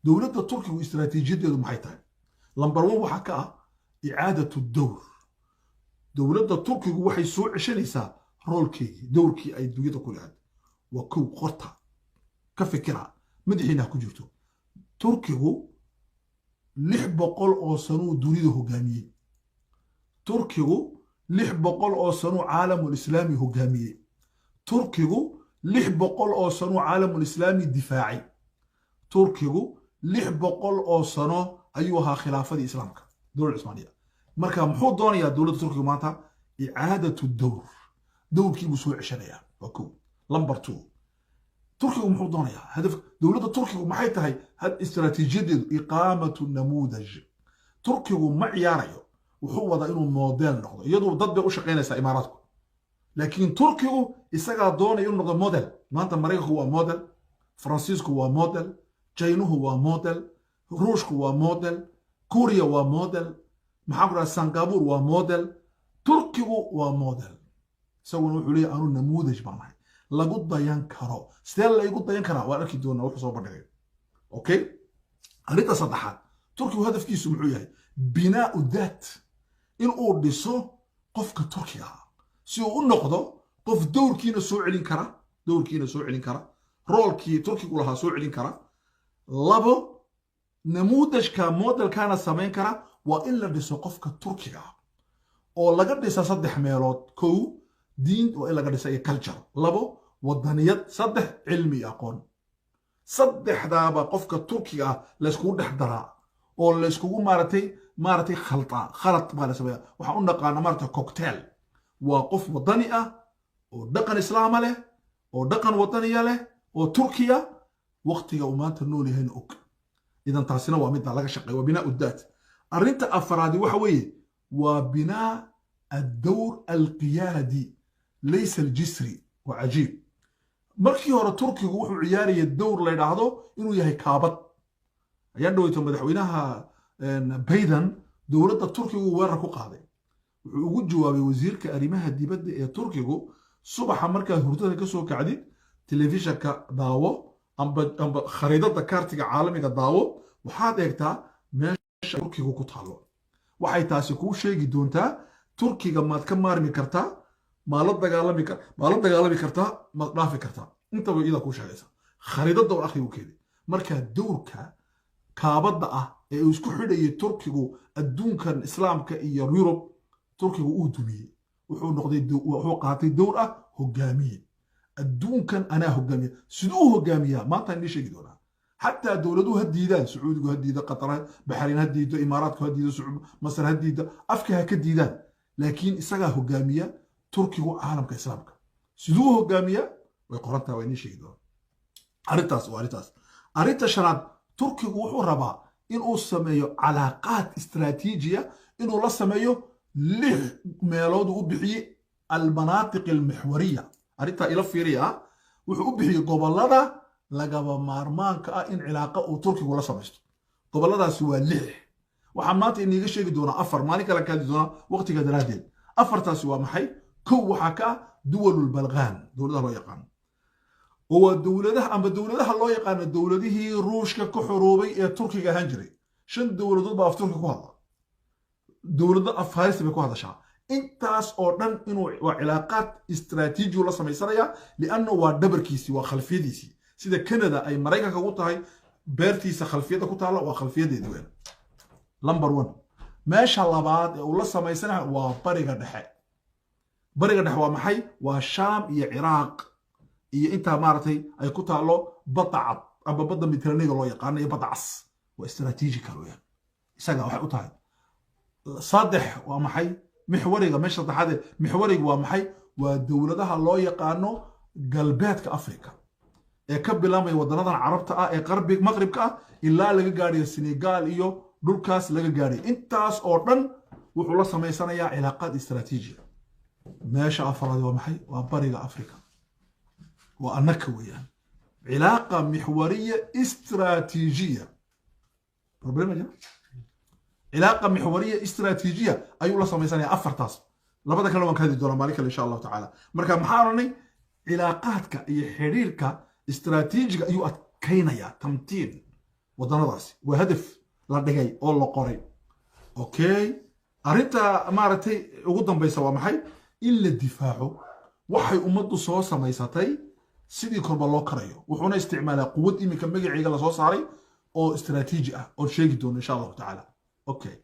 Dowladda Turkigu istaraatiijiyadeedu maxay tahay? Number one waxaa ka ah icaadatu dowr. Dowladda Turkigu waxay soo ceshanaysaa roolkeegii, dowrkii ay dunyada ku lahayd. Waa kow. Qorta, ka fikira, madaxiina ha ku jirto. Turkigu 600 oo sanuu dunida hogaamiyey. Turkigu 600 oo sanuu Caalamulislaami hogaamiyey. Turkigu 600 oo sanuu Caalamulislaami difaacay. Turkigu 600 oo sano ayuu ahaa khilaafadii Islaamka, Dowlad Cusmaaniya. Marka muxuu doonayaa dowladda Turkigu maanta? Icaadatu dowr, dowrkii buu soo ceshanayaa. Waa kow. Number two, Turkigu muxuu doonayaa? Hadaf dowladda Turkigu maxay tahay? Had istaraatiijiyadeedu iqaamatu namuudaj. Turkigu ma ciyaarayo, wuxuu wadaa inuu model noqdo. Iyadu dad bay u shaqaynaysaa, Imaaraadku, laakiin Turkigu isagaa doonaya inuu noqdo model. Maanta Maraykanku waa model, Faransiisku waa model, Jaynuhu waa model, Ruushku waa model, Kuuriya waa model, maxaan ku dhaha, Singapore waa model. Turkigu waa model. Isaguna wuxuu leeyahay: anu namuudaj baan ahay lagu dayan karo. Sidee laygu dayan karaa? Waan arki doonaa wuxuu soo bandhigay. Okay, arrinta saddexaad, Turkigu hadafkiisu muxuu yahay? Binaau daat, in uu dhiso qofka Turkiga ah si uu u noqdo qof dowrkiina soo celin kara, dowrkiina soo celin kara, roolkii Turkigu lahaa soo celin kara. Labo, namuudajka modelkana samayn kara. Waa in la dhiso qofka Turkiga ah oo laga dhisa saddex meelood. Kow, diin waa in laga dhisa iyo culture. Labo, wadaniyad. Saddex, cilmi iyo aqoon. Saddexdaaba qofka Turkiga ah layskugu dhex daraa oo layskugu maaragtay khaltaa, khalad baa la sameeya. Waxaan u naqaana, maaragtay, cocktail. Waa qof wadani ah oo dhaqan Islaama leh oo dhaqan wadaniya leh oo Turkiya waqtiga uu maanta nool yahayna og. Idan taasina waa midda laga shaqeeya, waa binaau daat. Arrinta afraadi waxa weeye waa binaa addawr alqiyaadi, laysa aljisri. Waa cajiib. Markii hore Turkigu wuxuu ciyaaraya dowr la yidhaahdo inuu yahay kaabad. Ayaan dhaweyto madaxweynaha Biden dowladda Turkigu weerar ku qaaday. Wuxuu ugu jawaabay wasiirka arrimaha dibadda ee Turkigu: subaxa markaad hurdada ka soo kacdid, telefishanka daawo amba khariidada kaartiga caalamiga daawo, waxaad eegtaa meesha Turkigu ku taalo. Waxay taasi kuu sheegi doontaa Turkiga maad ka maarmi kartaa, maa la dagaalami kartaa, maad dhaafi kartaa. Intaba iyada kuu sheegaysa khariidada oo akhrigu keenay. Marka dowrka kaabadda ah ee uu isku xidhayay Turkigu adduunkan Islaamka iyo Yurub, Turkigu uu dumiyey. Wuxuu noqday, wuxuu qaatay dowr ah hogaamiye. Adduunkan anaa hogaamiya. Siduu u hogaamiyaa maanta inii sheegi doonaa. Xataa dowladuhu ha diidaan, Sacuudigu ha diido, Qatar, Baxrayn ha diido, Imaaraadku ha diido, Masar ha diido, afka ha ka diidaan, laakiin isagaa hogaamiya Turkigu caalamka Islaamka. Siduu u hogaamiyaa way qorantaha, waa inii sheegi doonaa. Arrintaas waa arrintaas. Arrinta shanaad, Turkigu wuxuu rabaa inuu sameeyo calaaqaad istaraatiijiya, inuu la sameeyo lix meelood uu u bixiyey almanaatiq almixwariya. Arrintaa ila fiiriya. Wuxuu u bixiyey gobollada lagaba maarmaanka ah in cilaaqa uu Turkigu la samaysto. Gobolladaasi waa lix. Waxaan maanta iniiga sheegi doonaa afar, maalin kale kaadi doonaa waqtiga daraaddeed. Afartaasi waa maxay? Kow waxaa ka ah duwalulbalqaan, dowladaha loo yaqaano oo waa dowladaha amba dowladaha loo yaqaano dowladihii Ruushka ka xoroobay ee Turkiga ahaan jiray. Shan dowladood baa af Turki ku hadla, dowlado af Farisi bay ku hadashaa. Intaas oo dhan inuu waa cilaaqaad istaraatiiji la samaysanaya, lianno waa dhabarkiisii, waa khalfiyadiisii. Sida Canada ay Maraykanka u tahay beertiisa khalfiyadda ku taalla, waa khalfiyadeedi weyn. Number one. Meesha labaad ee uu la samaysanaya waa Bariga Dhexe. Bariga Dhexe waa maxay? Waa Shaam iyo Ciraaq iyo intaa, maaragtay, ay ku taallo Badda Cad amba Badda Mediterranean loo yaqaano iyo Badda Cas. Waa strategical weeyaan, isaga waxay u tahay. Saddex waa maxay? Mixwariga, meesha saddexaad ee mixwariga waa maxay? Waa dowladaha loo yaqaano Galbeedka Africa ee ka bilaabmaya waddanadan Carabta ah ee qarbi Maqribka ah ilaa laga gaadhayo Senegal iyo dhulkaas laga gaadhayo. Intaas oo dhan wuxuu la samaysanayaa cilaaqaad istaraatiijiya. Meesha afraad waa maxay? Waa Bariga Africa, waa annaka weeyaan. Cilaaqa mixwariya istiraatiijiya problema jira, cilaaqa mixwariya istiraatiijiya ayuu la samaysanayaa afartaas. Labada kalena waan ka hadli doonaa maalin kale, insha Allahu tacaala. Marka maxaa odhanay? Cilaaqaadka iyo xidhiirka istiraatiijiga ayuu adkaynayaa, tamtiin. Waddanadaasi waa hadaf la dhigay oo la qoray. Okay, arrinta maaragtay ugu dambaysa waa maxay? In la difaaco waxay ummaddu soo samaysatay sidii korba loo karayo. Wuxuuna isticmaalaa quwad iminka magaceega lasoo saaray oo istaraatiiji ah oo sheegi doono, insha Allahu tacaala. Okay.